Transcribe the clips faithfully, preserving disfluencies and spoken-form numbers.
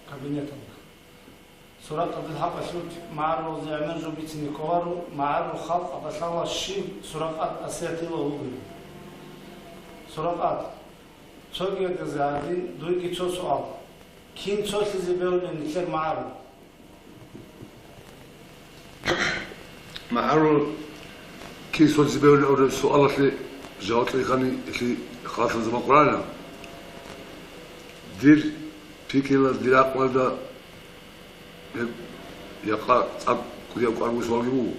кабинеталда. Суракъатил хӀакъалъулъ магӀарулазе гӀемер жо бицине кколаро, магӀарул халкъ абалъала щиб Суракъат Асиятила вугин. Суракъат, цогидазе гьадин дуйги цо суал. Кин цолъизе бегьулеб нилъер магӀарул? МагӀарул кин цолъизе бегьулеб абураб суалалъе жаваб кьейхъани, илъи халатаб заман къваригӀана. Дир пикрилъ, дир гӀакълалда гьеб якъа цӀакъ кӀудияб кӀвар бугеб суалги буго.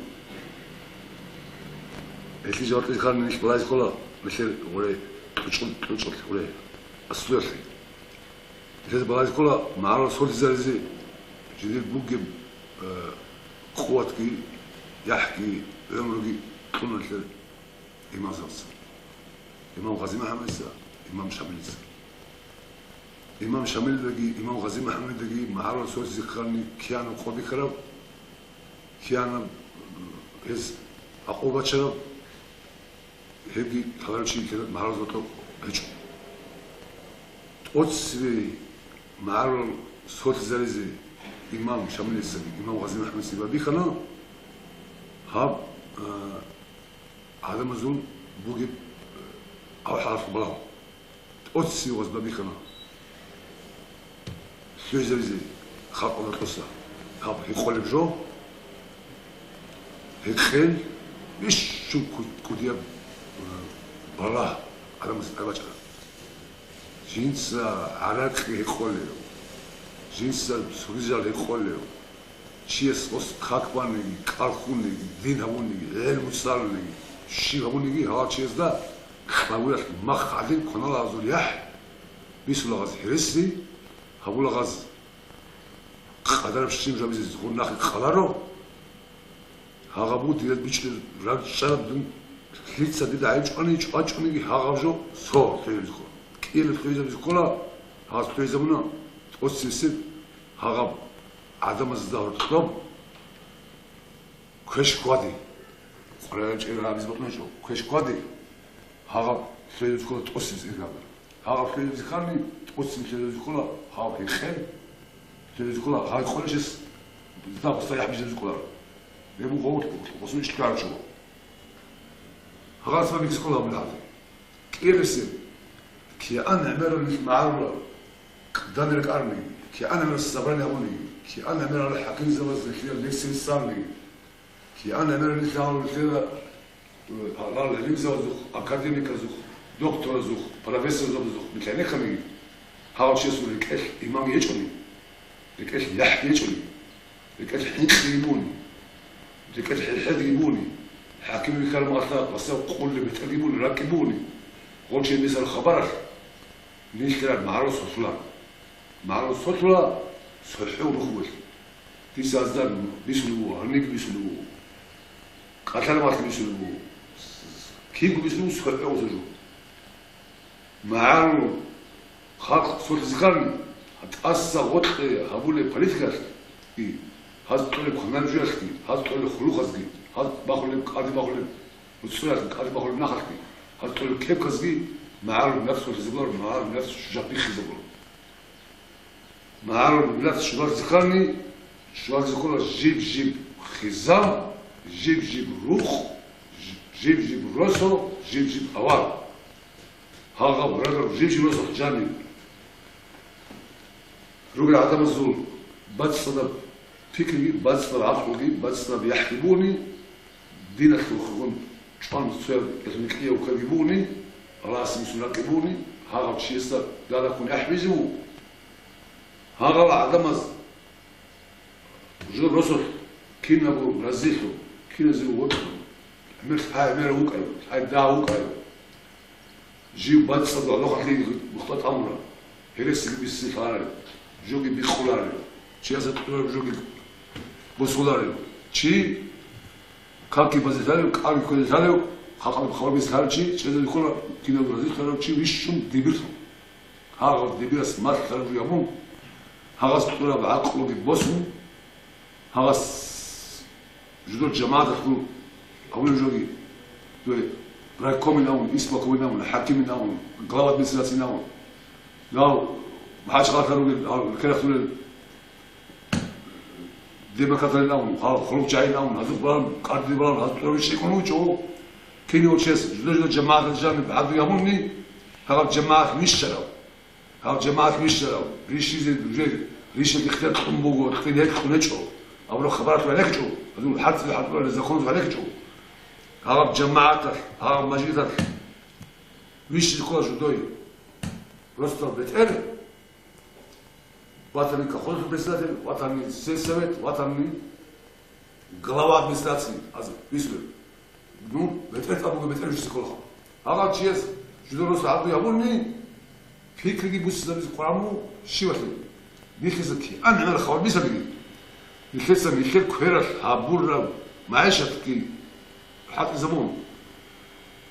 Гьелъие жаваб кьейхъани, нилъ балагьизе ккола, нилъер гъуре, кьучӀул-, кьучӀулъ гъуре, аслуялъе. Гьез балагьизе ккола магӀарул цолъизаризе жиндир бугеб, э, къуватги, яхӀги, гӀумруги кьуна нилъер имамзабаца. Имам Гъази МухӀаммадица, имам Шамилица. Имам Шамилидаги, имам Гъази МухӀаммадидаги магӀарул цолъизе ккани киянаб къо бихьараб, киянаб, э, гьез гӀакъуба бачараб, гьебги лъаларев чи ккела магӀарул цолъизаризе гьечӀо. ТӀоцебе магӀарул цолъизаризе имам Шамилицаги имам Гъази МухӀаммадицаги бихьана, гьаб, а, гӀадамазул бугеб, а, гьал-хӀалалъ балагьун. ТӀоцебе гъоз бихьана. Лъугьизаризе халкъалда тӀаса гьаб гьекъолеб жо, гьекъел, бищун кӀу-, кӀудияб, э, балагь гӀадамаз гьабичӀо. Жинца гӀаракьи гьекъолев, жинца цогидал гьекъолев, чияс ос как баниги, кӀал хьуниги, дин гьабуниги, гӀелму цӀалуниги, щиб гьабуниги, гьал чиясда кьабулалъ мах гӀадин кваналагъазул яхӀ, бисулагъаз гьереси, гьабулагъаз къадараб щиб жо гьабизе гъур нахъе кколаро. Гьагъаб буго дида бичӀчӀи рачӀараб дун, лъица дида гӀечӀони, чӀвачӀониги гьагъаб жо цо лъугьизабизе ккола. КӀиялъ лъугьизабизе ккола, гьаз лъугьизабуна тӀоцебесеб гьагъаб гӀадамазда гьоркьоб квеш хьвади. КъваригӀел чӀегӀер гьабизе бокьун гьечӀо, квеш хьвади. Гьагъаб лъугьизабизе ккола тӀоцебесеб иргьаб. Гьагъаб лъугьизабизе ккани, тӀоцебе лъугьизабизе ккола, гьагъаб гьекъел лъугьизабизе ккола, гьай къваригӀелъ дагъуса яхӀ бижизабизе кколаро. Гьеб буго гъосул иштӀагӀараб чӀуго. Гьагъаб цо бихьизе ккола гьаб мехалъ. КӀиялъ кигӀан гӀемерал нилъ магӀарулал кьадар рекӀарни, кигӀан гӀемерал собрание гьабуни, кигӀан гӀемерал хӀакимзабаз нилъеда лекцияз цӀални, кигӀан гӀемерал нилъ гьабун нилъеда, э, гьарал гӀелимзабазухъ, академиказухъ, докторазухъ, профессорзабазухъ нилъ гьенекканиги, гьав чиясул рекӀелъ иманги гьечӀони, рекӀелъ яхӀги гьечӀони, рекӀелъ хӀинкъиги бугони, рекӀелъ хӀехӀелги бугони, хӀаким вихьараб мехалъ гъосда къуллъи бетӀерги бугони, ракӀги бугони, гъов чиясул хабаралъ нилъ магӀарул цолъула. МагӀарул цолъула цохӀо рухьулелъ. Дица аздан бицунеб буго, гьаниги бицунеб буго, кӀалъалеб мехалъ бицунеб буго, кинго бицунеб буго цохӀо гъосул жо. МагӀарул халкъ цолъизе ккани, тӀаса гъоркье гьабулеб политикалъги, гьаз кьолеб кваналеб жоялъги, гьаз кьолеб хъулухъазги, гьаз бахулеб, кӀалдиб бахулеб гьуцӀуялъги, кӀалдиб бахулеб нахалъги, гьаз кьолеб кепказги магӀарул миллат цолъизе ккола, магӀарул миллат щужахъ биххизе ккола. МагӀарул миллат щужахъ биххани, щужахъ биххула жиб-жиб хизан, жиб-жиб рухъ, жиб-жиб росо, жиб-жиб авар. Гьагъаб рагъаб жиб-жиб росулъ жаниб ругел гӀадамазул бацӀцӀадаб пикриги, бацӀцӀадаб гӀакълуги, бацӀцӀадаб яхӀги бугони, диналъул хургъун чӀван цояб кӀиявкаги бугони, Аллагьасе бицун ракӀги бугони, гьагъав чиясда дадахъун яхӀ бижи вуго. Гьагъал гӀадамаз жо росулъ кинабго разилъун, киназего вокьун, гӀемер лъай гӀемерав вукӀай, лъай дагьав вукӀай. Жив бацӀцӀадаб гӀолохъалъе мухтӀа тӀамура, гьересиги бицлъарай, жоги бикъуларай, чиясда кьураб жоги босуларай. Чи какги базелъарав, кӀалги кквезелъарав, халкъалъе хабар бицлъарав чи чӀезабихьула, кинабго разилъарав чи вищун дибирлъун. Гьагъав дибирас малъараб жо гьабун, гьагъас кьураб гӀакълуги босун, гьагъас жидер жамагӀаталъул авулеб жоги, дой райкомин авун, исполкомин авун, хӀакимин авун, глава администрациин авун, гьав ХӀач гъатар ругел, гьав керахъулел демократалин абун, гьав хъулухъчагӀин абун, гьазухъ балан, къарди балан, гьазухъ рорищ щекӀун вучӀо. Кинав чияс жуда-жуда жамагӀаталъ жаниб гьадуй гьабуни, гьаб жамагӀат вищарав. Гьаб жамагӀат вищарав, рищизе уже рищалъ ихтияр кьун буго, кьин гьекь кьун гьечӀо, абураб хабаратлъун гьалъ гьечӀо, гьазул хӀарцӀизул хӀарцӀуларел законалъун гьалъ гьечӀо. Гьаб жамагӀаталъ, гьаб мажлисалъ вищизе ккола жудой. Просто бетӀер, ватани колхозный председатель, ватани сельсовет, ватани глава администрации, аз бицунеб. Ну, бетӀер тӀад буго, бетӀер вищизе ккола. Гьагъав чияс жудой росу гьадуй гьабуни, пикриги буссизабизе къваригӀун щивалъе. Нилъеца кигӀан гӀемер хабар бицаниги. Нилъеца нилъер квералъ гьабураб магӀишатги хӀалтӀизабун.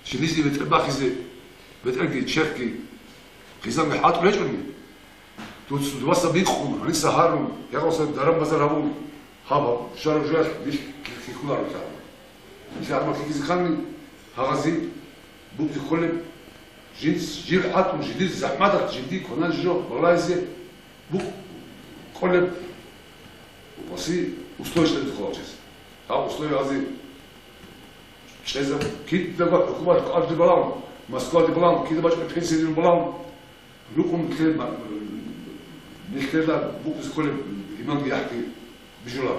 Жиндие бетӀер бахизе, бетӀерги, черхги, хъизанги хӀалтӀулел гьечӀони, дуц-, дуца бикъун, гьаниса гьарун, ягъуса даран-базар гьабун, гьаб-гьаб, щвараб жоялъ дилъ хихьуларо тагьар. Нилъ гьармал хихьизе ккани, гьагъазе букӀизе кколеб, жинц-, жиб хӀалтӀун, жиндир захӀматалъ жиндие кванан жо балагьизе букӀ-, кколеб, ва си условиялъ кколев чияс. Гьаб условиязе чӀезаб-, кидаго хӀукумат къаршиде балагьун, Москваде балагьун, кида бачӀун пенсиялде балагьун, рукъун нилъер ма-, нилъеда букӀизе кколеб иманги яхӀги бижула.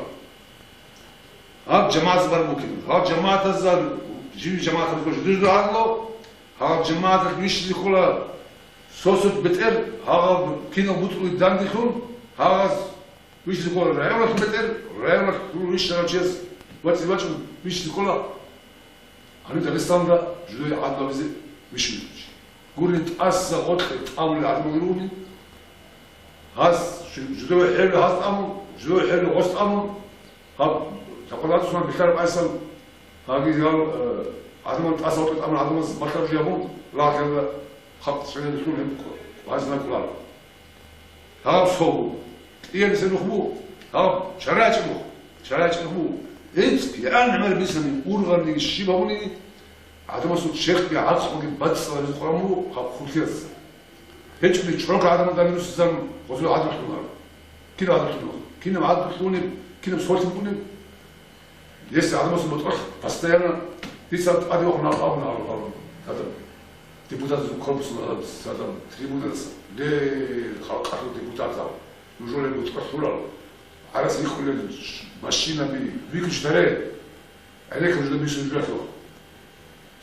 Гьаб жамагӀатаз барбукин, гьаб жамагӀатазда, жив жамагӀатазда жидер гьарло, гьаб жамагӀаталъ вищизе ккола сосут бетӀер, гьаб кинал бутӀруги данделъун, гьабаз вищизе ккола районалъул бетӀер, районалъул вищарав чияс вацӀцӀи бачӀун вищизе ккола. Гьаниб Дагъистанда жудой гӀадлу гьабизе вищун вугев чи. Гури тӀаса гъоркье тӀамулел гӀадамал ругони, гьас жу-, жудой хӀелу гьас тӀамун, жудой хӀелу гъос тӀамун, гьаб, такъван гьасунал бихьараб айсан, гьагизе гьал, э, гӀадамал тӀаса гъоркье тӀамун гӀадамаз бахъараб жо гьабун, лагълъарда халкъ цӀунеллъун гьеб гьазна кколаро. Гьаб согу. КӀиялиса нух буго. Гьаб чарачӀ нух. ЧарачӀ нух буго. ГӀицӀ, кигӀан гӀемер бицани, ургъаниги щиб гьабуниги, гӀадамасул черхги гӀакълуги бацӀцӀаларизе къваригӀун буго гьаб хъулъиялдаса. ГьечӀони чӀоркьа гӀадамал данде руссизан гъозул гӀадлу лъугьунаро. Кинаб гӀадлу лъугьунеб? Кинаб гӀадлу лъугьунеб? Кинаб сорлъи букӀунеб? Гьес гӀадамасул ботӀролъ постоянно дица тӀаде вахъун гьаб абуна гьал, гьал, гьадаб депутатазул корпусалда, гьадаб трибунадаса. Ле, халкъалъул депутатал, нужее ботӀролъ лъурал, гӀарац рихьулел машинаби, выключить гьаре, гӀенеккун жо бицун нужелъул.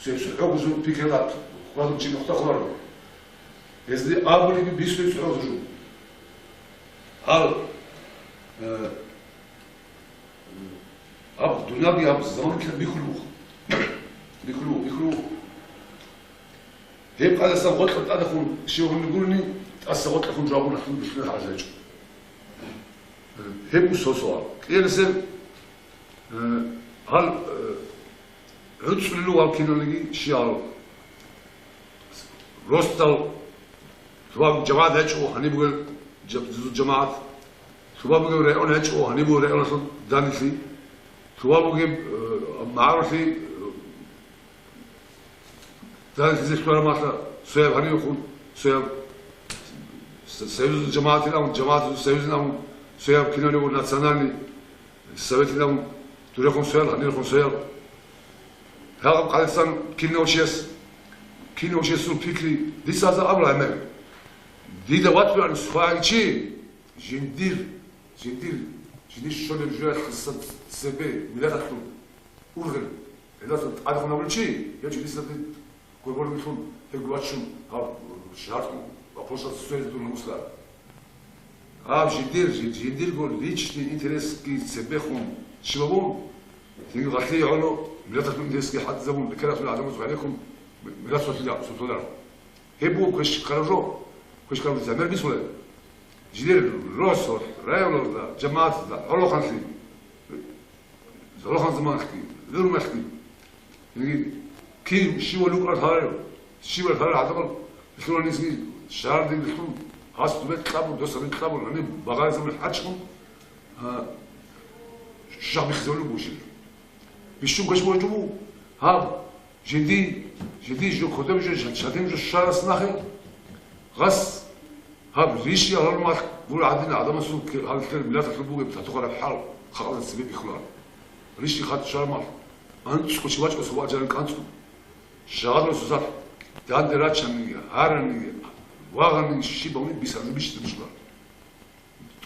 Цебе цохӀо гузун пикрилъ хьвадун чи нухда хъвараб. Гьезде абулеб бицун цохӀо жо. Гьал, э, Гьаб дуниялги гьаб заманалги бихьулеб буго. Бихьулеб буго, бихьулеб буго. Гьеб къайдасан гъоркье тӀадехун щив гьунни гурони, тӀаса гъоркьехун жаваб гьабун бихьулеб гьаржачӀо. Гьеб буго цо суал. КӀиялиса, э, гьал, э, гӀуцӀрулев вал киналги щиял. Росдал цо жамагӀат гьечӀо гьаниб бугел жа-, жамагӀат. Цо бугеб район гьечӀо гьаниб бугеб районалъул данделъи. Цо бугеб, э, магӀарулъи, э, данделъизе лъугьараб малъа, цояб гьанибехун, цояб с-, союзный жамагӀатилан, жамагӀатул союзилан, цояб киналев национальный советилан, дурехун цоял, гьанирехун цоял. Гьагъаб къайдасан кинав чияс, кинав чиясул пикри дица гьазда абула гӀемер. Дида ватулаан сухвагӀи чи, жиндир, жиндир, жиндир щолеб жоялъуса цебе миллаталъул ургъел, гьелдасан тӀадехун абулев чи, я жиндиса дид гурбалги лъун, гьеб вачун, гьаб шагьаркьун ва пошат цоязе дур намуслъа. Гьаб жиндир, жин-, жиндирго личный интересги цебехун щибабун, цинги гъалъие гӀоло миллаталъул интересги хӀалтӀизабун, бекерасул гӀадамаз гӀенеккун миллаталъул султанар. Гьеб буго квеш ккараб жо, квеш ккараб замер бицунеб. Жидер росулъ, районалда, жамагӀаталда, гӀолохъанлъи, гӀолохъан заманалъги, гӀумруялъги. Яги кин щивал рукӀарал гьарав, щивал гьарал гӀадамал лъугьанизги шагьардин лъун, гьас дубе кьабун, дос гьабин кьабун, гьаниб багъаризабулеб хӀачӀун, а, шагьбихьизабулеб бужи. Бищун квеш божу буго, гьаб, жиндий, жиндий жо кодоб жо, жа-, жадин жо щварас нахъе, гъас Гьаб рищи гьалмалъ гуро гьадин гӀадамасул ке-, гьал ккел миллаталъул бугеб тату гьараб хӀал халкъалда цебе бихьуларо. Рищи хадуб щвараб мал, анцӀго чи вачӀун цо ваджаран кӀанцӀун. Жагъадал сусалъ данде рачаниги, гьараниги, вагъаниги щиб гьавни бисараб бичӀчӀи бучӀула.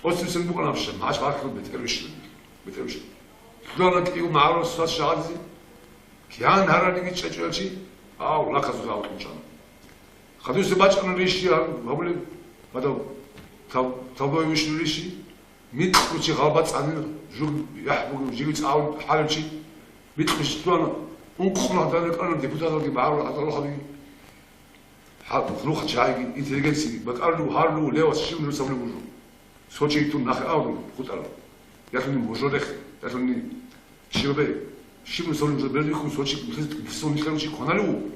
ТӀоцебесеб букӀана аб щиб, гьач гьаркьун бетӀер вищун, бетӀер вищун. Лъугьана кӀиго магӀарул сусалъ жагъадизе, кигӀан гьараниги чӀечӀояв чи, ав лаказул гьав кьучӀана. Хадусе бачӀана рищи гьабулеб, гьадав тав-, тавбое вищун рищи, микьго чи гъалбацӀанин, жуг яхӀ бугев, жиги цӀалун хӀалев чи, микьго чи лъугьана, ункънагь данде рекӀана депутаталги, магӀарул гӀадамалги. Гьаб нуха чагӀиги, интеллигенциги, бакӀаллъув, гьарлъув, левас, щиб нур цавлеб бугеб жо. Сочи тун нахъе авлун хутӀараб. Ялъуни мужо рехе, ялъуни чирбе, щиб нур цавлеб жо бердихьун Сочи, михьиз-, михьиз-, михьиз-, михьиз-, чи кваналев вуго.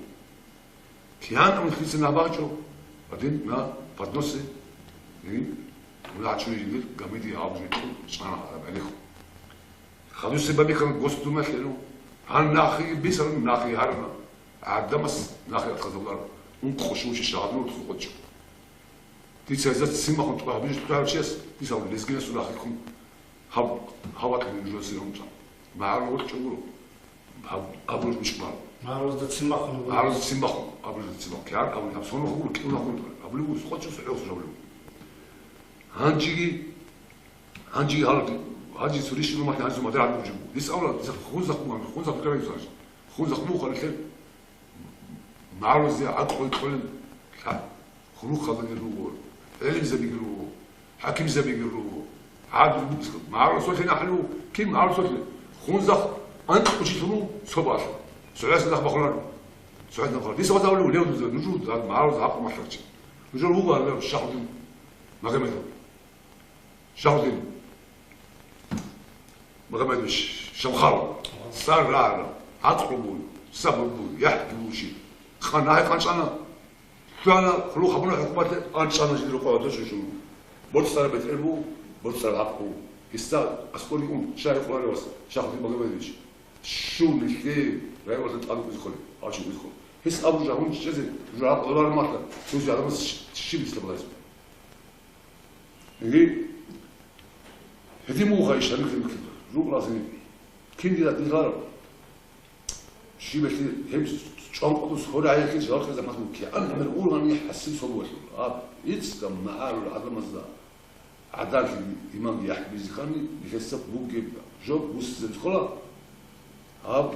Киян амхлица набачӀо, один на подносе, и, гьачуни жиндир гамиди гьаб житлъун чӀана гьараб гӀенихъ. Хадусе бабихьана Госдумалъе, ну, гьан нахъе бисарун нахъе гьарана. ГӀадамас нахъе атхазабуларо. Ункъо щучи шагьаднур хъочо. Дица гьезда ццин махун тӀва гьабизе тӀварав чияс, дица лезгинасул рахъихъун гьаб-, гьавакьун нужер сирун тӀва. МагӀарул гъоркье гуро. Гьаб-, абураб иш бан. МагӀарулазда ццин махун гуро. МагӀарулазда ццин махун, абураб ццин махун. Кияр абуни гьаб сон махун гуро, кӀил махун гуро. Абулеб буго, хъочо сухӀел сужабулеб. Гьанжеги Гьанже гьал, гьанже цо рищун махӀни гьанже мадагӀан бугеб жо. Дис авла, дис хунзахъ буган, хунзахъ бикарай цо гьанже. Хунзахъ бугъ халилъе. МагӀарулазе гӀакълу кьолел, ха, хурухъалдаги руго, гӀелимзабиги руго, хӀакимзабиги руго. ГӀадлу бугеб. МагӀаруласулъе нахӀлу, кин магӀаруласулъе? Хунзахъ анкьучи лъугьун цо балъ. ЦогӀасе нахъ бахъуларо. ЦогӀасе нахъ бахъуларо. Дис вазавли улев дуза, нуж магӀарулазе гьаб малъарчи. Нужер вуго гьале Шагьудин Магомедов. Шагьудин Магомедович Шамхал, сар рагӀарав, гӀакълу бугев, сабур бугев, яхӀ бугев чи. Къан-, нахӀе къанчӀана, лъугьана, хъулухъ гьабуна хӀукуматалъе, къанчӀана жиндир къо гьадур чӀужу. БорцӀараб бетӀер буго, борцӀараб гьакъ буго. Гьесда аскӀоре ун, щай гьикъуларев вас, Шагьудин Магомедович? Щун нилъее районалда тӀад укӀизе кколеб, гьав чи укӀизе кколеб. Гьес абу жагьун чӀезе, жо гьаб гӀолармалъа, цояз гьадамаз щиб лъабалазе. Гьедин мугъ гьайищ гьаниб гьеб кин? Жугьлазе кин дила дилъараб? Щиб гьелъи гьеб чӀванкъудус гьоригӀайихъе жалхъе заман кигӀан гӀемер ургъани хӀасил цо бугелъул. Гьаб, гьецӀ магӀарул гӀадамазда гӀадалъи иман яхӀ бизехъани, нилъеца бугеб жо буссизе ккола. Гьаб,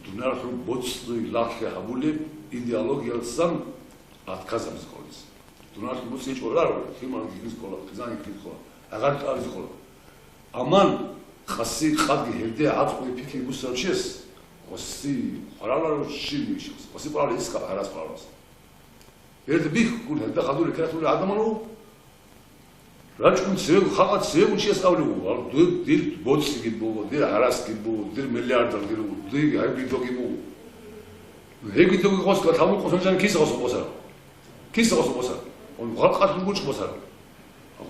дуниялалъул боцӀцӀи лагълъи гьабулеб идеологиялдасан отказабизе кколеб. Дуниялалъул боцӀцӀи гьечӀо раро, лъимал гьикъизе ккола, хъизан гьикъизе ккола, гӀагар тӀаризе ккола. Амма къаси къадги гьелде гӀакълуе пикри буссарав чияс, къаси къвараларав щиб иш, къаси къвараларав искал гьарас къвараларас. Гьелда бихьун, гьелда хадур рекерахъулел гӀадамал ву, рачӀун цеве, халкъалъ цеве вугев чияс абулеб буго, гьал дир, дир боцӀиги буго, дир гьарасги буго, дир миллиардерги буго, дир гьебги доги буго. Гьебги доги гъосда лъабун къосун жан киса гъосун къосараб? Киса гъосун къосараб? Он халкъалъ гучӀ босараб?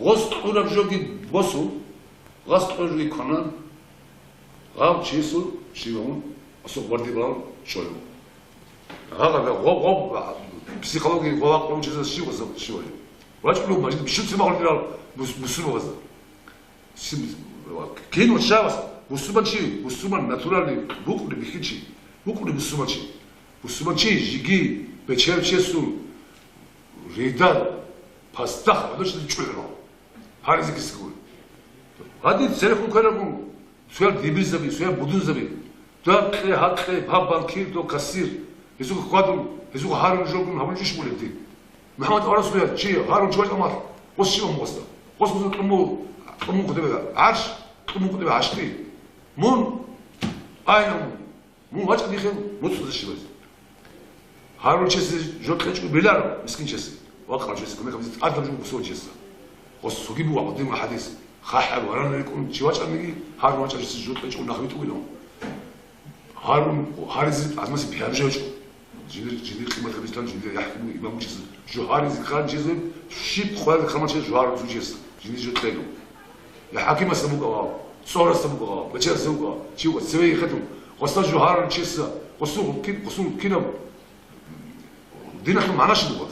Гъос кьураб жоги босун, гъас кьураб жоги кванан, гъав чиясул щивавун асухъ гвардиялъ чӀолев. Гьагъа, гъоб, гъоб, психология гъола къунчиза щив гъаза, щив гъаза. ВачӀулев мажид бищун цебагьулдирал бус-, бусурбабазда. Сим-, кин вачавас, бусурман чи, бусурман натуральный, букӀуни бихьинчи, букӀуни бусурман чи. Бусурман чи, жиги, бечерчесул, рида, пастах, гьадачи чӀухӀрал. Гьаризе кисгур. Гьадин, церехун кверагун, Цоял дибирзаби, цоял будунзаби. Дакъе, гьакъе, гьаб банкир, дов кассир. Гьезухъ хьвадун, гьезухъ гьарун жогун гьабулеб иш булеб дин. МухӀаммад Арасулиев чи гьарун чӀвай амал, гъос щиб амгъосда? Гъос гъосул кьумул, кьумул кутебе гӀарш, кьумул кутебе гӀашкъи. Мун, айна мун. Мун вачӀа дихел муцӀузе щибазе. Гьарун чеси жо кьечӀо биларо, мискин чеси. Вакъа чеси, кумек гьабизе тӀадаб жо бусурбан чеса. Гъос цоги буго гьадин ва хӀадис. ХахӀаб варан рекӀун чи вачӀаниги, гьарун вачӀа чеси жо кьечӀо нахъ витӀугилан. Гьарун, гьаризе азмаси бигьаб жо гьечӀо. Жиндир, жиндир къимат гьабизе тан, жиндир яхӀ буго имам чеси. Жо гьаризе ккан чеси, щиб къоязе ккаман чеси жо гьарун цо чеса. Жиндир жо кьела. Я хӀакимасда букӀа, цӀорасда букӀа, бечерасда букӀа, чи вукӀа, цеве ихетун, гъосда жо гьарун чеса, гъосул кин, гъосул кинаб диналъул магӀна щиб бугеб?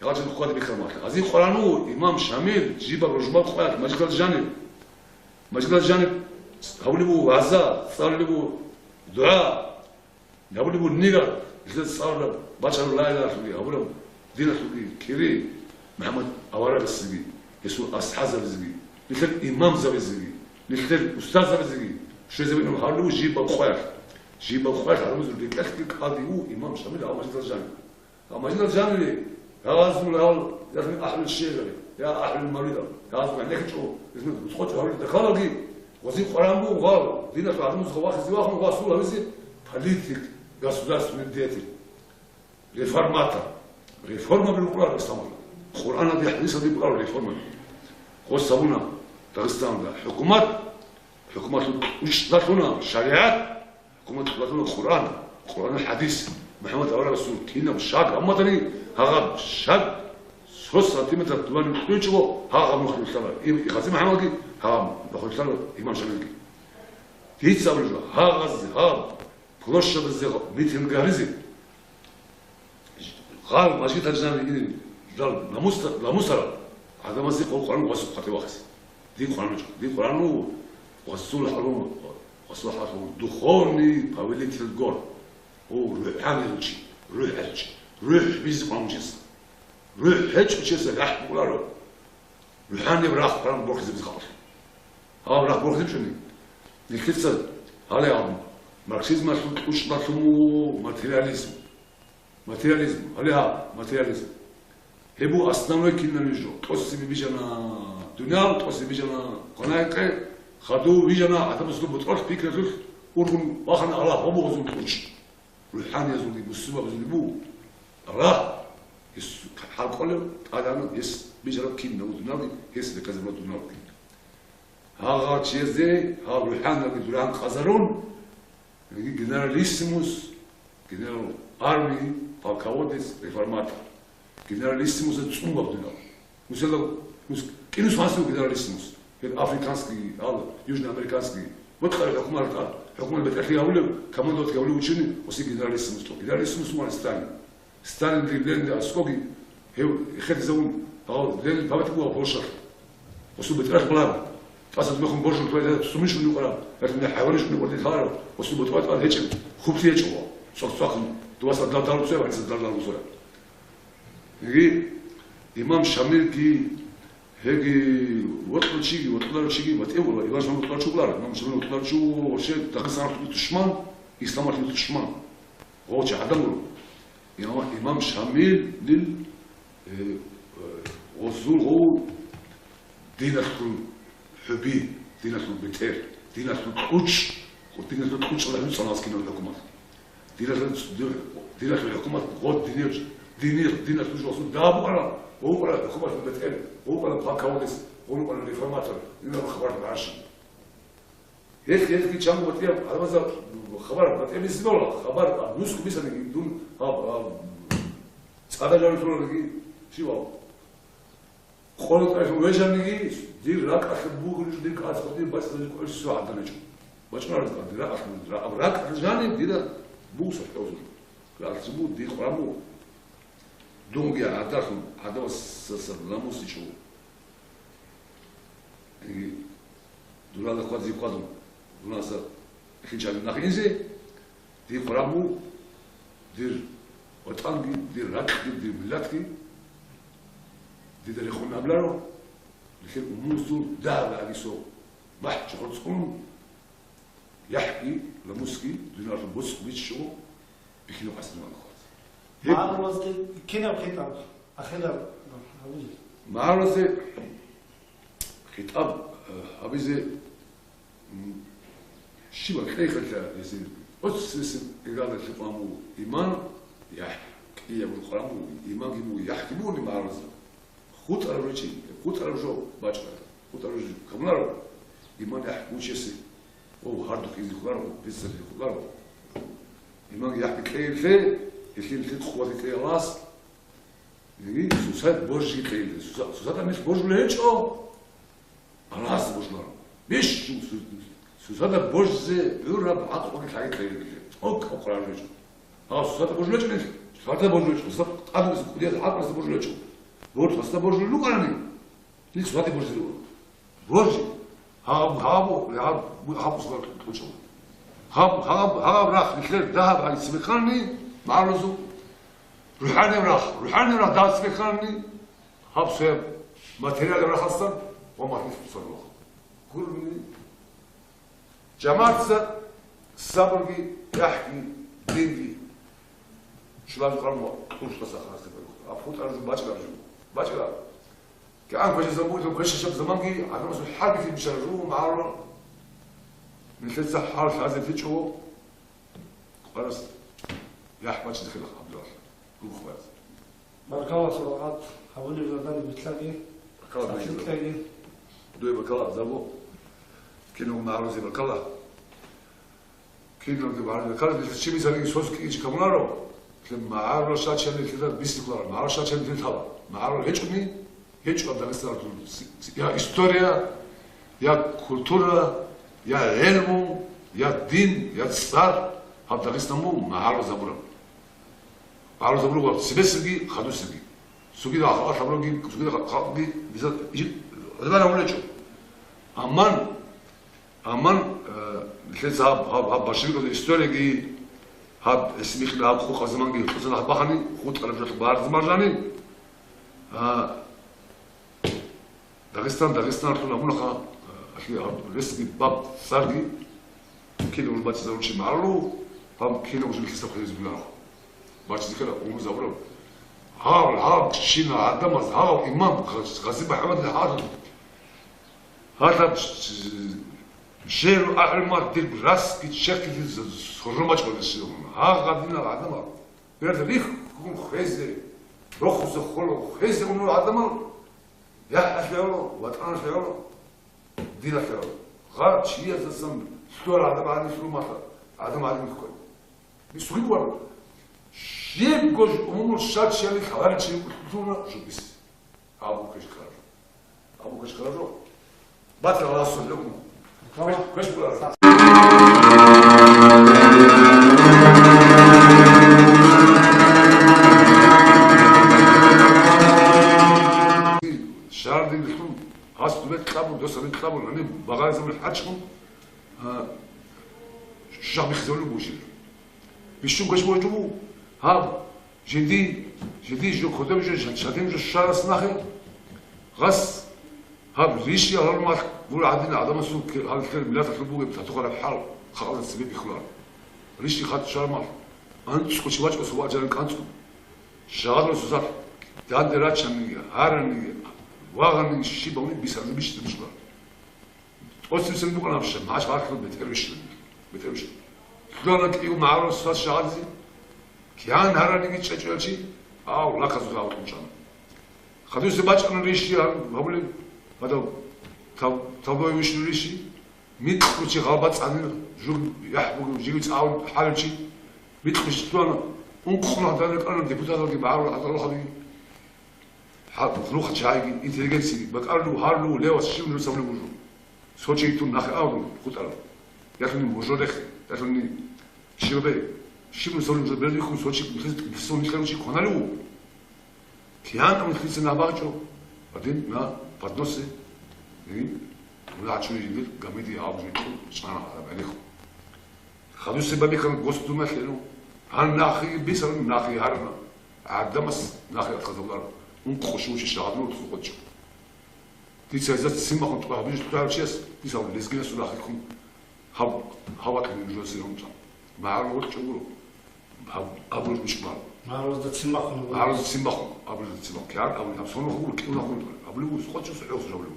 Гьалчи хъвади бихьармалъа. Гьазие къваран вуго имам Шамил, жибаб ружмал къваялъ мажгиталда жаниб. Мажгиталда жаниб гьабулеб буго вагӀза, цӀалулеб буго дугӀа, гьабулеб буго нигат, нилъеца цӀалараб, бачараб ла илагьалъулги, гьабураб диналъулги кири, МухӀаммад аварагасги, гьесул асхӀабзабазги, нилъер имамзабазги, нилъер устазабазги, щвезабинаб гьабулеб буго жибаб къваялъ. Жибаб къваялъ гьарулезул рекӀелъги кӀалдиб буго имам Шамил гьав мажгиталда жаниб. Гьаб мажгиталда жанире, гьазул гьал, яхни ахӀлул шигӀри, я ахӀлул мавлидал, гьазул гӀенеккичӀо, яхни бусхъочӀо гьавил дахалаги, гъозие къваран буго гъал, диналъул гӀадамазда вахизе вахун, гъасул гьавизе политик, государственный деятель, реформатор. Реформа букӀараб исламалда. Къуръаналде, хӀадисалде букӀараб реформа. Гъос гьабуна Дагъистанда хӀукумат, хӀукуматалъул кьучӀдалъуна шаригӀат, ХӀукумат лъугьана Къуръан, Къуръанал хӀадис, МухӀаммад аварагасул кинаб шаг гьаб батани, гьагъаб шаг цо сантиметр дуланив кьучӀого, гьагъаб нух рулъана, им Гъази МухӀаммадги, гьагъаб нух рулъана имам Шамилги. Дица абулеб жо, гьагъазе, гьаб площадьазе митинг гьаризе, гъал мажгиталда жанире ине жал намус-, намусарал гӀадамазде къо-, къваран вуго гъосул хъатӀи вахизе. Дие къваран вуго, дие къваран вуго гъосул хӀалун, гъосул хӀалун духовный повелитель гор. О, рухӀанияв чи, рухӀ гьечӀо, рухӀ бизе къваран вуго чиясда. РухӀ гьечӀо чиясда рахӀ букӀунаро. РухӀанияб рахъ къваран борхизе бизе халкъалъе. Гьаб рахъ борхизеб чӀуни? Нилъеца гьале абун, марксизмалъул кьучӀдалъун вуго материализм. Материализм, гьале гьаб, материализм. Гьеб буго основной кинабниги жо. ТӀоцебе бижана дуниял, тӀоцебе бижана кванаякъе, хадув бижана гӀадамазул бутӀрулъ, пикралъулъ, ургъун вахана Аллагь ва бугъазул кьучӀ. РухӀаниязулги мусулманазулги буго. Аллагь, гьес хӀалкӀолев, тӀадегӀанав, гьес бижараб кинабго дуниялги, гьес бекъазабураб дуниялги. Гьагъал чиязе гьаб рухӀаниялги дургьан къазарун, генералиссимус, генерал армии, полководец, реформатор. Генералиссимуса цӀун баб дунал. Мусала, мус-, кӀинус васив генералиссимус. Гьел африканский, ал, южноамериканский. Вот хъарал хӀукумат, хӀукумат бетӀерлъи гьавулев, командовать гьавулев ученый, оси генералиссимус тӀо. Генералиссимус мугьан Сталин. Сталин, Ленин аскӀоги, гьев хӀехьезавун, гьав Ленин памятник буго Польшалъ. Гъосул бетӀералъ балагьун. ТӀаса мехун боржун кколел сумишун юкъараб, гьелъул хӀайванишун юкъараб лъаларо, гъосул бутӀрулъ тӀад гьечӀеб, хъублъи гьечӀо, цӀокъ-цӀокъ, дуваса дал-дал цояб, гьаниса дал-дал цояб. Гьеги имам Шамилги, гьеги вокьул чиги, вокьуларев чиги, ватӀев вуго, имам Шамил вокьуларев чи вугилан, имам Шамил вокьуларев чи вуго вообще Дагъистаналъул душман, исламалъул душман. Гъов чи гӀадан гуро. Имам, имам Шамилил, э, э, гъозул гъов диналъул хӀуби, диналъул бетӀер, диналъул кьучӀ, диналъул кьучӀалда гьуцӀана аскинал хӀукумат. Диналъул, диналъул хӀукумат гъо динир, динир, диналъул жо гъозул дагьаб букӀана, гъов букӀана хӀукуматалъул бетӀер, гъов букӀана полководец, гъов букӀана реформатор, диналъул хабар гьарщин. Гьелъ, гьелъги чанго батӀияб гӀадамазда хабар батӀияб бицин бала, хабар нусго бицаниги дун гьаб, гьаб цӀада жанив лъугьаниги щивав. Къоялъ вежаниги, дир ракӀалъ бугелъул дир кӀалъалъ дир бацӀцӀадаб кӀвечӀо гьадинав гьечӀо. БачӀунареб дир ракӀалъ, ракӀ-, ракӀалъ жаниб дида бугса хӀозул. РакӀалъ буго, дир къваран буго. Дунги гӀадалъун, гӀадамасдаса намус гьечӀо. Яги дунала хъвази хъвазун, дунаса хинчалин нахинзе, дир къваран буго, дир ватӀанги, дир ракьги, дир миллатги, дида рехун абуларо, нилъер умумузул дагьаб агисо бахӀ чӀухӀур цӀун, яхӀги, ламусги, дуниялалъул боцӀ бичӀчӀо, бихьинаб къасдин ванахъалас. Гьеб магӀарулазги кинаб хитӀаб ахираб гьабизе? МагӀарулазе хитӀаб, э, гьабизе, м, щибаб кьейхъалъа гьесин, оццесеб игадалъе къван буго иман, яхӀ, кӀияб къван буго, иманги буго, яхӀги бугони магӀарулазе. ХутӀарав ручи, хутӀарав жо бачӀа, хутӀарав жо камунаро, иман яхӀ гучеси, о, гьардухъ изихъуларо, биццалихъуларо. Иман яхӀ кьейилъе, гьелъин лъикӀ хъуватилъе Аллагьас, яги сусад божги кьейилъе. Суса-, сусада мел божулев гьечӀо, Аллагьас божуларо. Бищун су-, сусада божзе гӀураб гӀакълуги лъаги кьейилъе. Окъ-, окъ раржичӀо. Гьав сусада божулечӀунел, сусада божулечӀо, сусада тӀадуги кӀудият гӀакълуги божулечӀо. Боржи, гьасда боржи рукӀарани, нилъ ваде боржи руго. Боржи. Гьаб, гьаб, гьаб, гьаб усла кьучӀав. Гьаб, гьаб, гьаб рахъ нилъер дагьаб гьаниб цебекканани, магӀарулазул рухӀанияв рахъ, рухӀанияв рахъ дагьаб цебекканани, гьаб сояб материалаб рахъалъан ва магьнит усла рухъ. Гурони. ЖамагӀатзаб сабурги, яхӀги, динги. Щулазул къарму кьуршдаса хасаб. Аб хутӀараб жо, бачӀараб жо. БачӀараб. КигӀан квешаб заман буго, квешаб заманги, гӀадамазул хӀалги бищараб жо, магӀарулал. Нилъеца хӀал лъазе течӀо, къварас яхӀ бачӀизе хилахъ гьабдалъ. Гурхъ барас. Баркала, сурахъат гьабулеб жагьдали битӀаги, Баркала, сахлъи битӀаги. Дуе баркала, Азабу. Кино магӀарузе баркала. Киноги магӀарузе баркала. Нилъ чи мисалги сос кӀинчӀ камунаро. Нилъ магӀарулал щачани нилъеда бисикълъара. МагӀарулал щачани нилъ лъала. МагӀарулал гьечӀони, гьечӀо Дагъистаналъул с-, с-, я история, я культура, я гӀелму, я дин, я цӀар. Гьаб Дагъистан буго магӀарулазда гьабураб. ГӀарузабулеб ва цебесебги хадусебги. Цогидал халкъалъ гьабураги, цогидал халкъги дица гьеб гӀадамал гьабулечӀо. Амма, амма, э, нилъеца гьаб, гьаб, гьаб большевикалда историяги, гьаб эсмихъли гьаб хутӀараб заманги, хутӀараб нахъ бахани, хутӀараб жоялъ барзамаржани, а, Дагъистан, Дагъистаналъул гьабунаха, ахи, гьаб ресми баб цӀарги, кино уже бачӀизарулчи магӀарулав, гьаб кино уже нилъеца хвезабуларо. БачӀизе ккела умузабураб. Гьав, гьав, щина гӀадамаз, гьав, имам, Гъази МухӀаммадил гьал. Гьалаб шеру ахӀулмар дир расги чехьизе соррумачӀ гьале щивана. Гьагъадинал гӀадамал. Бер рихьун хвезе, рохузе холо хвезе унал гӀадамал. ЯхӀалъе гӀоло, ватӀаналъе гӀоло, диналъе гӀоло. Гъаб чиясасан лъугьарал гӀадамал гьанив лъугьун малъа, гӀадамал гьанив кколеб. Бисуги вара. Щибго жо умумул щачияли лъаларичи лъугьуна жо бис. Абу квеш ккараб жо. Абу квеш ккараб жо. Батра Аллагьасул хӀукму. Квеш, квеш ккараб жо. Шардин лъун. Гьас дубе кьабур, доса бе кьабур, гьаниб багъаризабулеб хӀачун, а, шагь бихьизабулеб бугеб жо. Бищун квеш бокьун буго, гьаб, жиндир, жиндир жо, кодоб жо, жан-, шадин жо щварас нахъе, гьас, гьаб, рищи гьармалъ гуро гьадин гӀадамасул ке-, гьал ккел миллаталъул бугеб татухъараб хӀал, халкъалда цебе бихьуларо. Рищи хадуб щвармалъ, анцӀго чи вачӀун, цо вачӀаран кӀанцӀун. Шагьаралъул сусалъ данде рачаниги, гьараниги, вагъаниги щиб гьабуни бисараб жо бищун бищуларо. ТӀоцебесеб букӀана аб щиб, гьаш гьаркьлъун бетӀер бищун, бетӀер бищун. Лъугьана кӀиго магӀарулас сас шагьаризе, кигӀан гьараниги чӀечӀояв чи, ав, лаказуха авлъун чӀана. Хадусе бачӀана рищи гьабулеб, гьадав, тав-, тавбове вищулев рищи, микьго чи гъалбацӀ гьанив, жуг яхӀ бугев, жиги цӀалун хӀалев чи, микьго чи лъугьана, ункънугьа данде кӀана депутаталги, магӀарул гӀадамалги. Гьаб, нух чагӀиги, интеллигенциги, бакӀарулев, гьарулев, левас, щиб нур цавлев вужу. Сочи тун нахъе авун хутӀарав. Ялъуни мужо рехе, ялъуни щибабе, щиб нур цавлев вужу, бер рихун Сочи, бисун нилъер чи кваналев ву. Киян амлъица набагьчӀо, один на подносе, и, муна гьачуни жиндир гамиди гьаб жуйкъу чӀана гьаб гӀенихъ. Хадусе бабихьана Госдумаялъе, ну, гьан нахъе бисарун нахъе гьарна. ГӀадамас нахъе атхазабуларо. Ункъо щив чи шагьаднур цо къоччо. Дица гьезда ццин махун тӀва гьабизе лъугьарав чияс, дица гьав лезгинасул рахъихъун гьав, гьав вакилин жо сирун тӀа. МагӀарул гъоркьчӀун гуро. Гьав абураб иш бан. МагӀарулазда ццин махун гуро. МагӀарулазда ццин махун, абураб ццин махун. КигӀан абураб гьав сонухъ гуро, кӀилнахъ гуро. Абулеб гуро, къоччо сухӀел сужабулеб.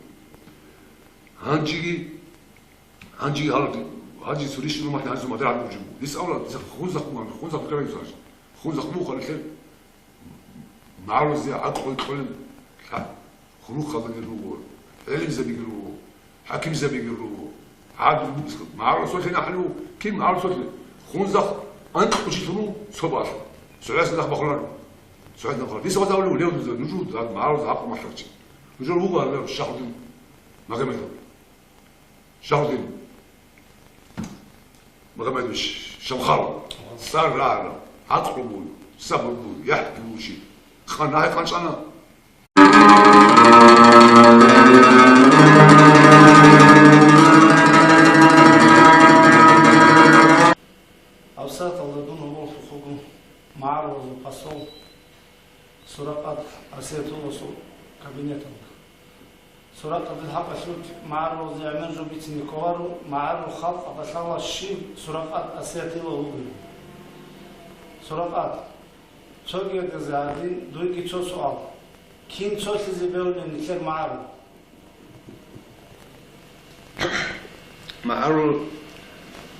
Гьанжеги Гьанже гьал, гьанже цо рищун махӀни гьанже мадагӀ гьабулеб жо буго. Дис авла, дис хунзахъ буган, хунзахъ букӀарай цо гьанже. Хунзахъ буго хъалилъе, магӀарулазе гӀакълу кьолел, лъа-, хурухъалдаги руго, гӀелимзабиги руго, хӀакимзабиги руго, гӀадл буго, магӀаруласулъе нахӀлу, кин магӀаруласулъе? Хунзахъ анкьучи лъугьун цо балъ. ЦогӀасе нах бахъуларо. ЦогӀасе нах бахъуларо. Дис авла авлу лев дуза, нужу да магӀарулазе гьакъу малъарчи. Нужер вуго гьалар Шагьудин Магомедов. Шагьудин Магомедович Шамхалов, цӀар рагӀарав, гӀакълу бугев, сабур бугев, яхӀ бугев чи. Къан-, нахъе къанчӀана. Гьаб гьалъул магӀарулазе гӀемер жо бицине кколаро, магӀарул халкъ абалъала щив Суракъат Асиятила вугев. Суракъат, цогидазе гьадин дуеги цо суал. Кин цолъизе бегьулеб нилъер магӀарул? МагӀарул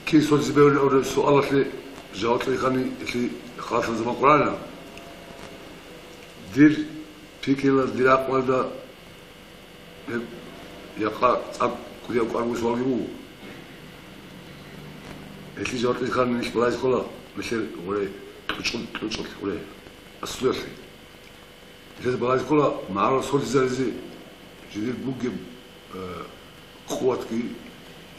кин цолъизе бегьулеб абураб суалалъе жаваб кьейхъани, илъи халатаб заман къваригӀана. Дир пикрила, дир гӀакълалда гьеб якъа цӀакъ кӀудияб кӀвар бугеб суалги буго. Гьелъие жаваб кьейхъани, нилъ балагьизе ккола нилъер гъуре кьучӀул-, кьучӀулъ, гъуре аслуялъе. Гьез балагьизе ккола магӀарул цолъизаризе жидер бугеб, э, къуватги,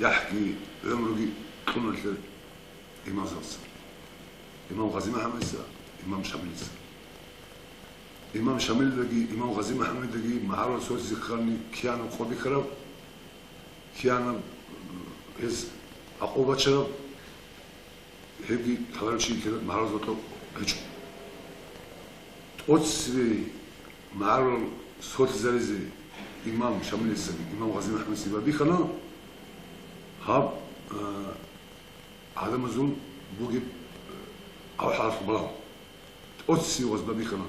яхӀги, гӀумруги кьуна нилъер имамзабаца: имам Гъази МухӀаммадица, имам Шамилица. Имам Шамилидаги имам Гъази МухӀаммадидаги магӀарул цолъизе ккани кианаб къо бихьараб, кианаб, э, гьез акъул бачараб, гьебги лъаларев чи нилъер магӀарулазда гьечӀо. ТӀоцеве магӀарул цолъизаризе имам Шамилицаги имам Гъази МухӀаммадицаги бихьана гьаб, а, гӀадамазул бугеб, а, гьал-хӀалалъул балагь. ТӀоцеве гьез бихьана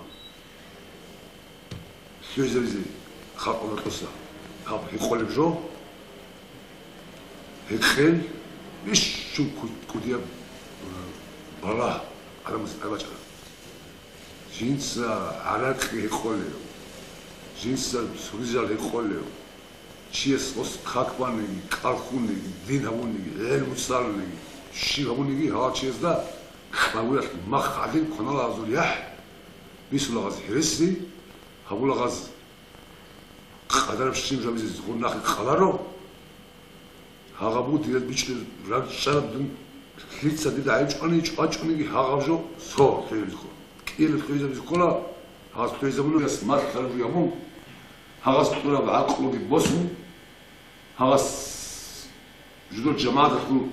лъугӀизаризе халкъалда тӀаса гьаб гьекъолеб жо, гьекъел, бищун кӀу-, кӀудияб, э, балагь гӀадамаз гьабичӀараб. Жинца гӀаракьи гьекъолев, жинца цогидал гьекъолев, чияс ос как баниги, кӀал хьуниги, дин гьабуниги, гӀелму цӀалуниги, щиб гьабуниги, гьал чиясда кьавиялъ мах гӀадин кваналагъазул яхӀ, бисулагъаз гьереси, гьабулагъаз къадараб щиб жабизе гьур нахъе къаларо. Гьагъаб буго дила бичӀчӀи ракӀчӀараб дун, лъица дида гӀайчӀвани чӀвачӀуниги гьагъаб жо цо лъугӀизабизе ккола. КӀиялъ лъугӀизабизе ккола, гьагъаз лъугӀизабуна яс мал лъараб жо гьабун, гьагъаз кьураб гӀакълуги босун, гьагъаз жидер жамагӀаталъул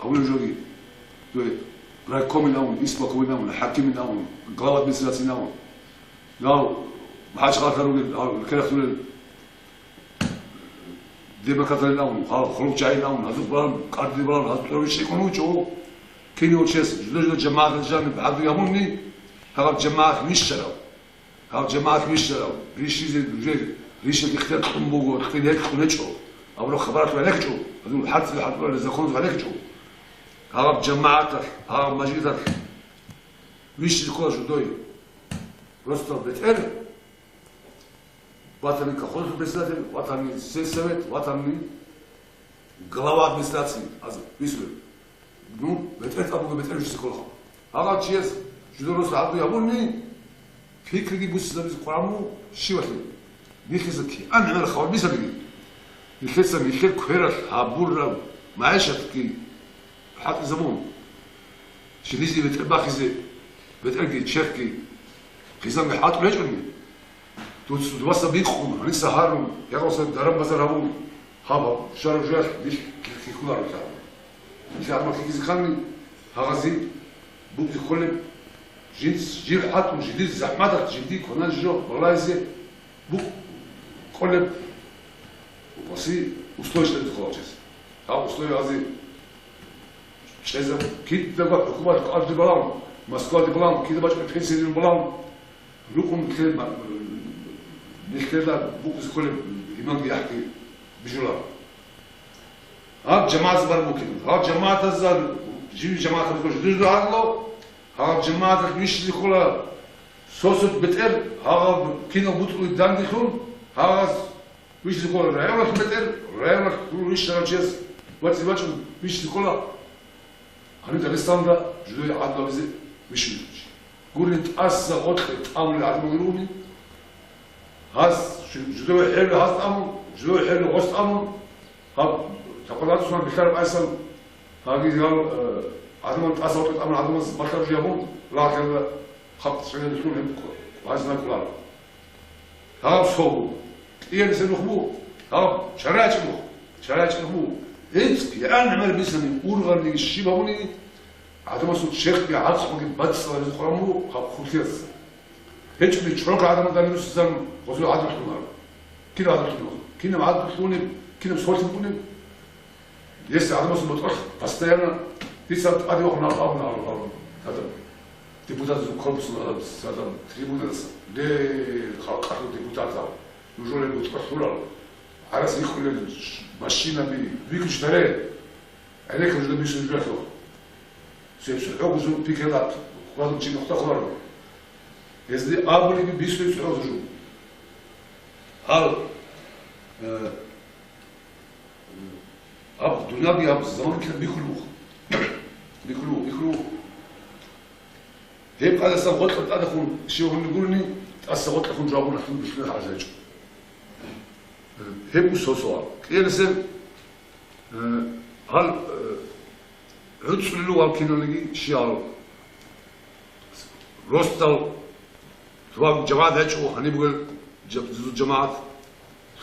авулеб жоги, дой райкомин авун, исполкомин авун, хӀакимин авун, глава администрациин авун, гьав хӀакъалъа ругел, гьав рекерахъулел демократалин авун, гьав хъулухъчагӀин авун, гьазухъ балан, къадри балан, гьаз тӀуравищ рекӀун вучӀо. Кинав чияс жидер-жидер жамагӀаталъ жаниб гьадуй гьабуни, гьагъаб жамагӀат вищарав. Гьаб жамагӀат вищарав, рищизе нужер рищалъ ихтияр кьун буго, кьин гьекь кьун гьечӀо, абураб хабаралъ валихьчӀо, гьадул хӀарцӀил хӀалтӀуларел законалъ валихьчӀо. Гьаб жамагӀаталъ, гьаб мажлисалъ вищизе ккола жидер росдал бетӀер, ватани колхозалъул председатель, ватани сельсовет, ватани глава администрации, аз бицунеб. Ну, бетӀер тӀад буго, бетӀер вищизе ккола. Гьагъав чияс жидер росдал гьадуй гьабуни, пикриги буссизабизе къваригӀун буго щивалъе. Нилъеца кигӀан гӀемер хабар бицаниги, нилъеца нилъер квералъ гьабураб магӀишатги хӀалтӀизабун, жиндие бетӀер бахизе, бетӀерги, черхги, хъизанги хӀалтӀулел гьечӀони, дуц-, дуца бикъун, гьаниса гьарун, ягъуса даран-базар гьабун, гьаб-гьаб, щвараб жоялъ нилъ хихьуларо лъагӀел. Нилъ гьаб-гьаб хихьизе ккани, гьагъазе букӀизе кколеб, жинц жив хӀалтӀун, жиндир захӀматалъ жиндие кванан жо балагьизе букӀ-, кколеб ва си условиялъ кколев чияс. Гьаб условиязе чӀезаб кидаго хӀукумат къадру балагьун, Москваде балагьун, кида бачӀун пенсиялде балагьун, рукъун нилъер ма-, нилъеда букӀизе кколеб имамги яхӀги бижуларо. Гьаб жамагӀатаз бар букӀин. Гьаб жамагӀатазда жив жамагӀаталъул жидер гьарулев, гьаб жамагӀаталъ вищизе ккола сосулъ бетӀер, гьаб кинал бутӀрулги данделъун, гьаб вищизе ккола районалъул бетӀер, районалъул вищарав чияс вацӀцӀи бачӀун вищизе ккола. Гьаниб Дагъистанда жидее гӀадлу гьабизе вищун вугев чи. Гури тӀаса гъоркье тӀамулел гӀадамал ругони, гьас жу-, жидее хӀерли гьас тӀамун, жидее хӀерли гъос тӀамун, гьаб такъвадат сунал бихьараб айсан, гьагизе гьал, э, гӀадамал тӀаса гъоркье тӀамулел гӀадамаз балъа жуябун, лагълъарда хъат цӀинадулъун гьеб гьазна кколаро. Гьаб сого. КӀиялъе нух буго. Гьаб чарачӀ нух. ЧарачӀ нух буго. ГӀицӀ, гьанже гӀемер бицани, ургъаниги щиб гьабуниги, гӀадамасул черхги гӀакълуги бацӀцӀаларизе къваригӀун буго гьаб хъулъиялъ. ГьечӀони чорхол гӀадамал данде руссизан гъозул гӀадру лъугьунаро. Кинаб гӀадатулъ, кинаб гӀадатулъ унеб, кинаб сорт букӀунеб? Если гӀадамасул ботӀролъ постоянно дица тӀаде вахъун гьаб абуна гьаб, гьаб, гьадаб депутатазул корпусул гьадаб, гьадаб трибунадаса, ле, халкъалъул депутатал, нужее ботӀролъ лъурал, гӀарац рикӀкӀунел машинаби, выключить гьаре, гӀенеккун жо бисун жо лъугьа. Цебе цохӀо гузун пикрилъ хьвадун чи нухда хваро. Гьезде абулеб бицунеб цохӀо жо. Гьал, э, гьаб дунялги гьаб заманги бихьулеб буго. Бихьулеб буго, бихьулеб буго. Гьеб къадасан гъоркьа тӀадехун щив гьунни гурони, тӀаса гъоркьахун жаваб гьабун бихьулеб гьаржачӀо. Гьеб буго цо суал. КӀиялъе, э, гьал, э, гӀуцӀулел вукӀал киналниги щиял росдал, лъугьа жамагӀат гьечӀо гьаниб бугел жа-, жамагӀат,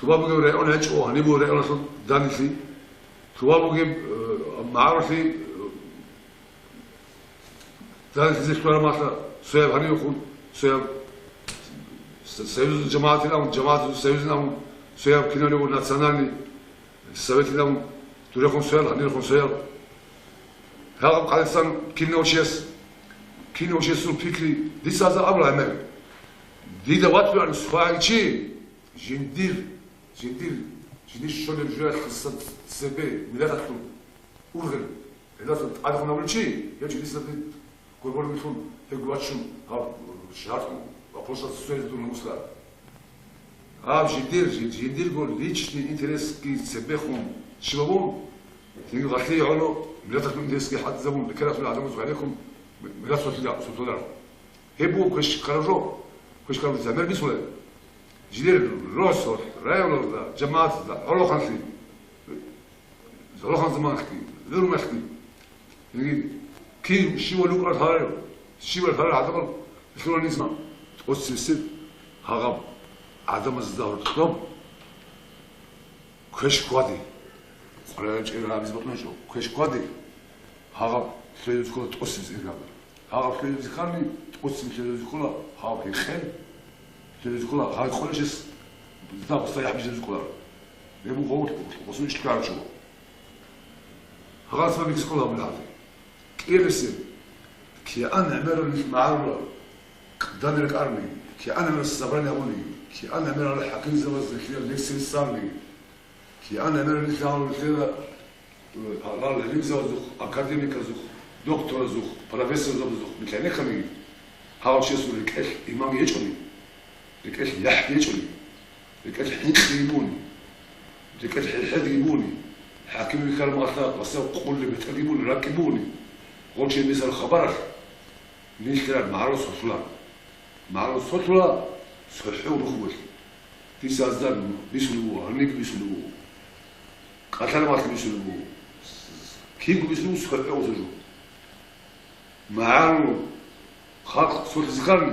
лъугьа бугеб район гьечӀо гьаниб бугеб районалъул данделъи, лъугьа бугеб, э, магӀарулъи, э, данделъизе лъугьараб мехалъ цояб гьанибехун, цояб с-, союз жамагӀатилан, жамагӀат союзилан, цояб киналев национальный советилан, дурехун цоял, гьанирехун цоял. Гьаб къадасан кинав чияс, кинав чиясул пикри дица гьазда абула гӀемер. Дида ватулаан сугьайчи, жиндир, жиндир, жиндир щолеб жоялъуса цебе вилаяталъул ургъел, гьелдасан тӀадегӀун абулев чи, гьев чи дица дид гургъорилъун гьев вачун гьав шагьаркьун ва пошла цоязе дун муслар. Гьаб жиндир, жин-, жиндирго личный интересги цебехун щибабун, цинги гъалъие гӀоло миллаталъул интересги хӀалтӀизабун, бекерасул гӀадамаз гъайрехун миллат сулъила-, сулъуларо. Гьеб буго квеш-, квешкараб жо, квешкараб замер бицунеб. Жидер росулъ, районалда, жамагӀаталда, гӀолохъанлъи, гӀолохъан заманалъги, гӀумруялъги. Яги кин щивали вукӀарал гьарав, щивали гьарал гӀадамал лъугьана низма. ТӀоцебесеб гьагъаб гӀадамазда гьоркьоб квеш ккваде. КъваригӀел чӀегӀер гьабизе бокьичӀо, квеш ккваде. Гьагъаб лъугьизе ккола тӀоцебесеб иргаб. Гьагъаб лъугьизе ккани, тӀоцебе лъугьизе ккола, гьаб гьекъен лъугьизе ккола, гьай къолечес дагъуса яхӀ бижизе ккола. Гьеб буго гъосул иштӀарчӀо. Гьагъасда бихьизе ккола гьаб лъугьизе. КӀиялъе, кигӀан гӀемерал нилъ магӀарулал данде рекъарни, кигӀан гӀемерал собрание гьабуни, кигӀан гӀемерал хӀакимзабаз нилъер лекциял цӀарни, кигӀан гӀемерал нилъ гьал нилъер, э, гьал гӀилмузабазухъ, академиказухъ, докторазухъ, профессорзабазухъ нилъ гьенеккани, гьав чиясул рекӀелъ иман гьечӀони, рекӀелъ яхӀ гьечӀони, рекӀелъ хӀинкъиги бугони, рекӀелъ хӀедги бугони, хӀаким вихьараб мехалъ гъосда къуллъи бетӀерги бугони, ракӀги бугони, гъочие мисал хабаралъ, нилъерал магӀарул сорхула. МагӀарул сорхула цохӀо рухӀ бугелъ. Дица гьазда бицунеб буго, гьаниб бицунеб буго. КӀалъалеб мехалъ бицунеб буго. Кинго бицунеб буго цохӀо гъосул жо. МагӀарул халкъ сорхизе ккани,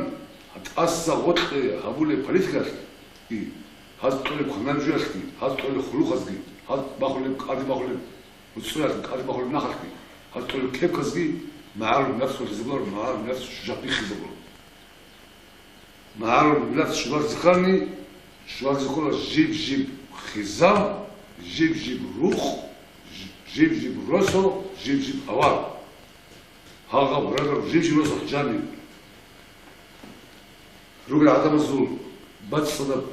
тӀаса гъоркье гьабулеб политикалъ, и, гьаз кьолеб кванан жоялъги, гьаз кьолеб хулухъазги, гьаз бахулеб, кӀалдиб бахулеб гьуцӀуялъги, кӀалдиб бахулеб нахалъги, гьаз кьолеб кепказги магӀарул миллат сорхизе кколаро, магӀарул миллат жужахъ биххизе кколаро. МагӀарул миллат щвалазе ккани, щвалазе ккола жиб-жиб хизан, жиб-жиб рухӀ, жиб-жиб росу, жиб-жиб авар. Гьагъаб рагъаб жиб-жиб росу жаниб. Ругел гӀадамазул бацӀцӀадаб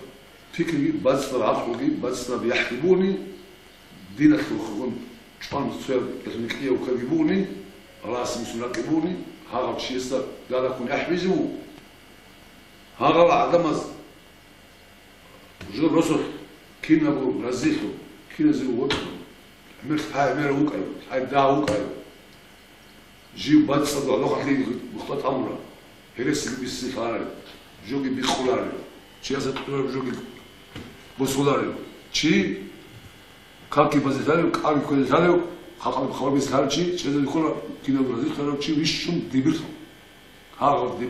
пикриги, бацӀцӀадаб гӀакълуги, бацӀцӀадаб яхӀги бугони, диналъул хургъун чӀван цояб гьелъул кӀияб кверги бугони, Аллагьасе мусул ракӀги бугони, гьагъав чиясда далахъун яхӀ бижи буго. Гьагъал гӀадамаз жо росулъ кинабго разилъун, киназего вокьун, гӀемер лъай гӀемерав вукӀайо, лъай дагь вукӀайо. Жив бацӀцӀадаб гӀолохъанлъи мухтӀа тӀамура, гьересиги бисизе лъарареб, жоги бикъулареб, чиясда кьураб жоги босулареб, чи какги базе лъарев, кӀалги кквезе лъарев, халкъалъе хабар бихьизе лъарав чи, чӀезабихьула, кинабго разилъарав чи вищун дибирлъун. Гьагъав дибир